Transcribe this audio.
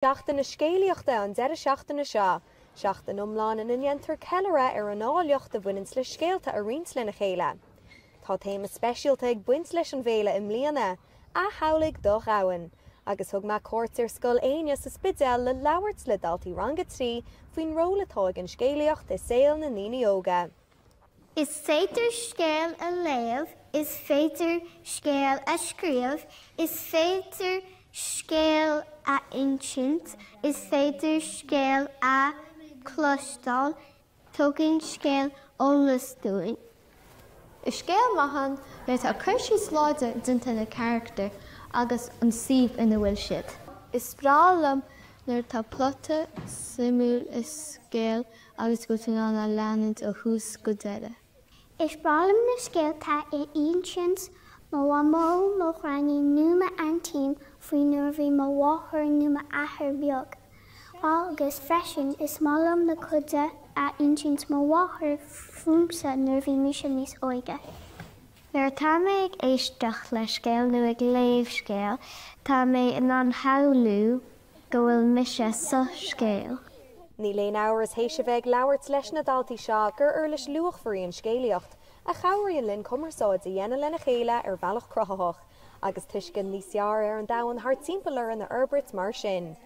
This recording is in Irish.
Seachtain na Scéalaíochta an deireadh seachtaine seo, seachtain iomlán ina ndéantar ceiliúradh ar an áilleacht a bhaineanns le scéalta a roinnt lena chéile. Tá téama speisialta ag baint leis an bhféile i mbliana, Athshamhlaigh do Dhomhan, agus thug mé cuairt ar Scoil Éinne sa Spidéal le labhairt le daltaí Rang 3 faoin ról atá ag an scéalaíocht i saol na ndaoine óga. Is féidir scéal a léamh, is féidir scéal a scríobh, is féidir scéal a insint, is féidir scéal a chloisteáil, tugann scéal eolas dúinn. Is scéal maith ann nuair atá cur síos láidir déanta ar na carachtair agus an suíomh ina bhfuil siad. Is breá liom nuair atá plota suimiúil i scéal agus go bhfuil tú in ann a leanúint ó thús go deireadh. Is breá liom na scéalta a insíonns mo mhamó, mo ghranny nó m'aintín faoi nuair a bhí mo mháthair nó m'athair beag. Agus freisin is maith liom na cuid a insíonns mo mháthair fúmsa nuair a bhí mise níos óige. Nuair atá mé ag éisteacht le scéal nó ag léamh scéal, tá mé in ann shamhlú go bhfuil mise sa scéal. Níl aon amhras théis a bheith ag labhairt leis na daltaí seo gur uirlis luachmhar í an scéalaíocht, a chabhraíonn linn cumarsáid a dhéanamh lena chéile ar bhealach cruthaitheach, agus tuiscint níos fearr ar an domhan thart timpeall orainn a fhorbairt mar sin.